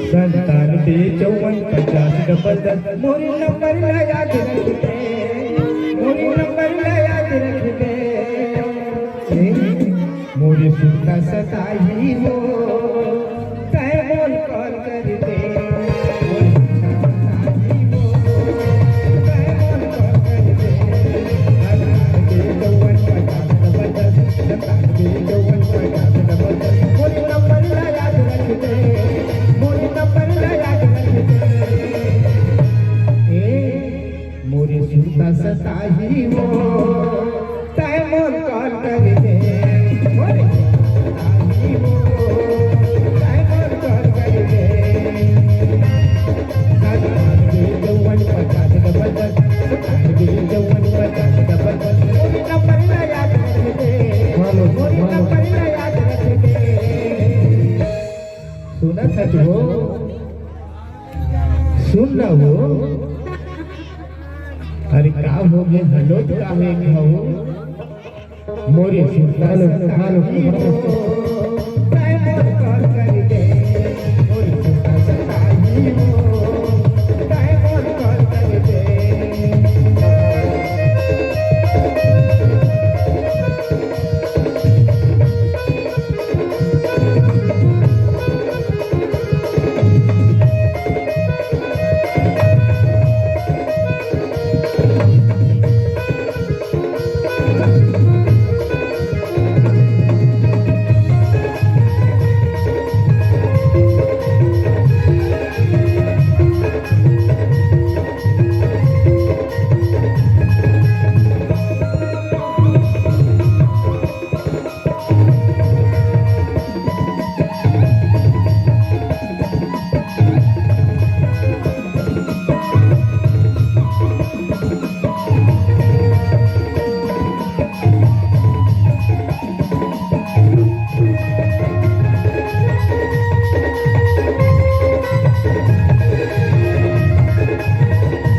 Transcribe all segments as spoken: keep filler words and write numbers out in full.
संतानबे चौवन पचास डबल दस, मोर नंबर ला याद रखबे, मोर नंबर ला याद रखबे। ए, मोर सुरता सताही वो, तैं मोर कॉल कर दे। मोर सुरता सताही वो, तैं मोर कॉल कर दे। संतानबे चौवन पचास डबल दस, संतानबे चौवन पचास डबल दस, मोर नंबर ला याद रखबे, मोर नंबर ला याद रखबे। ए, मोर सुरता सताही वो, तैं मोर कॉल कर दे। मोर सुरता सताही वो, तैं मोर कॉल कर दे। संतानबे चौवन पचास डबल दस, संतानबे चौवन पचास डबल दस, मोर नंबर ला याद रखबे। हेलो, मोर हेलो। नंबर ला याद रखबे। सुनत हस वो? सुन ना वो। अरे का हो गे, हलो तो का हो गे हो? मोर सुरता हेलो, सताही हेलो, वो, हेलो। तैं मोर कॉल कर दे। मोर सुरता सताही वो, तैं मोर कॉल कर दे।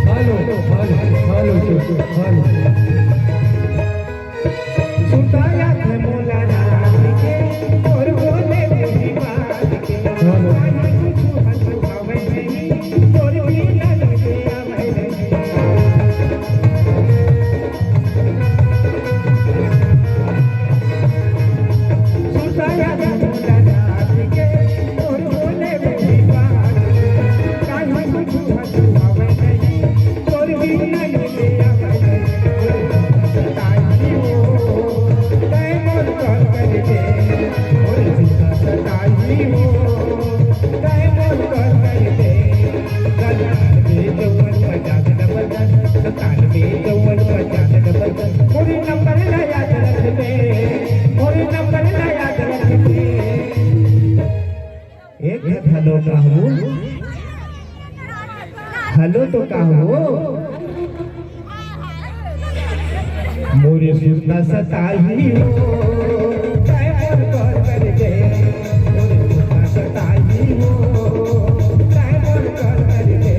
Hello, hello, hello, hello. सुताया थे मोला रात के, तोर बोले मेरी बात के। हेलो। काहे कुछु हंसू हवे नहीं, तोर बिना नींद आवे नहीं। सुताया थे मोला रात के, तोर बोले मेरी बात के। काहे कुछु हंसू हवे नहीं, तोर बिना नींद आवे नहीं। सताही वो, तैं मोर कॉल कर दे। मोर सुरता सताही वो, तैं मोर कॉल कर दे। संतानबे चौवन पचास डबल दस, संतानबे चौवन पचास डबल दस। मोर नंबर ला याद रखबे, मोर नंबर ला याद रखबे। एक घंटा हेलो कहबो, हेलो तो कहबो। मोर सुरता सताही वो, तैं मोर कॉल कर दे। मोर सुरता सताही वो, तैं मोर कॉल कर दे।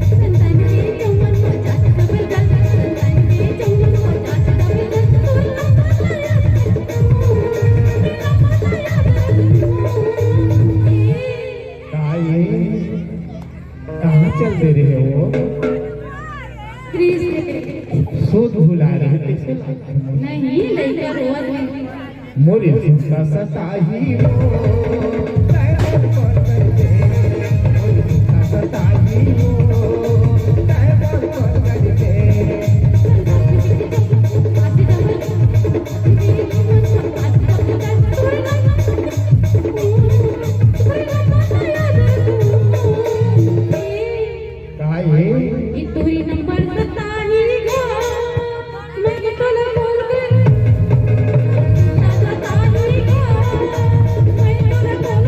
संतानबे चौवन पचास डबल दस, संतानबे चौवन पचास डबल दस, तोर नंबर ला याद रखबो, तोर नंबर ला याद रखबो। का ये? कहाँ चल दे रहे हो? कृष्ण। सुध भुला रहे हो, कैसे? नहीं, लइका रोवत हे। मोर सुरता सताही वो, तैं मोर कॉल कर दे। मोर सुरता सताही वो, तैं मोर कॉल कर दे। का ये? ये तोरी नंबर सताही गा, मैं तोला कॉल कर, सताही गा, मैं तोला कॉल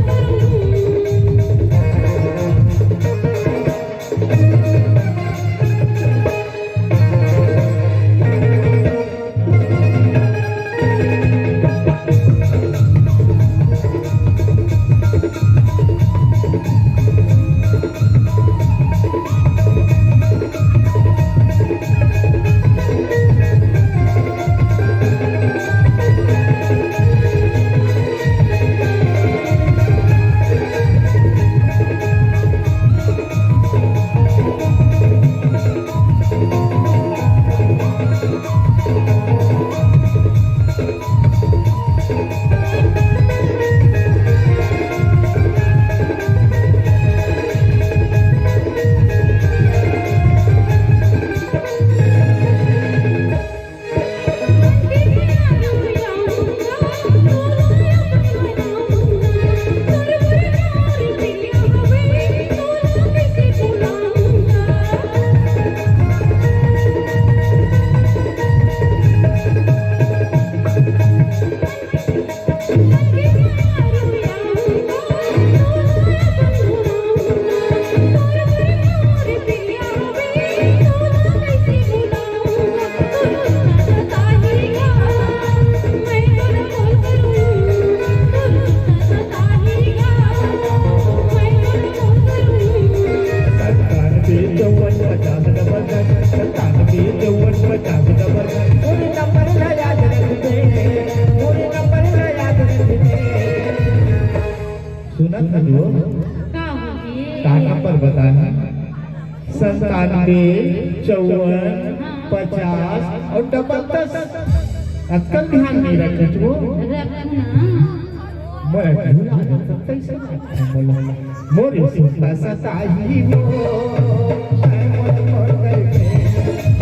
का होही? का नंबर बताना? संतानवे, चौवन, पचास और डबल दस। अतकन ध्यान नहीं रखत वो। रखना। मोला झूला जब तक कैसे रखे मोला। मोरे सुता सताही वो। ऐ मोर मोर करके।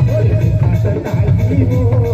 मोरे सुता सताही वो।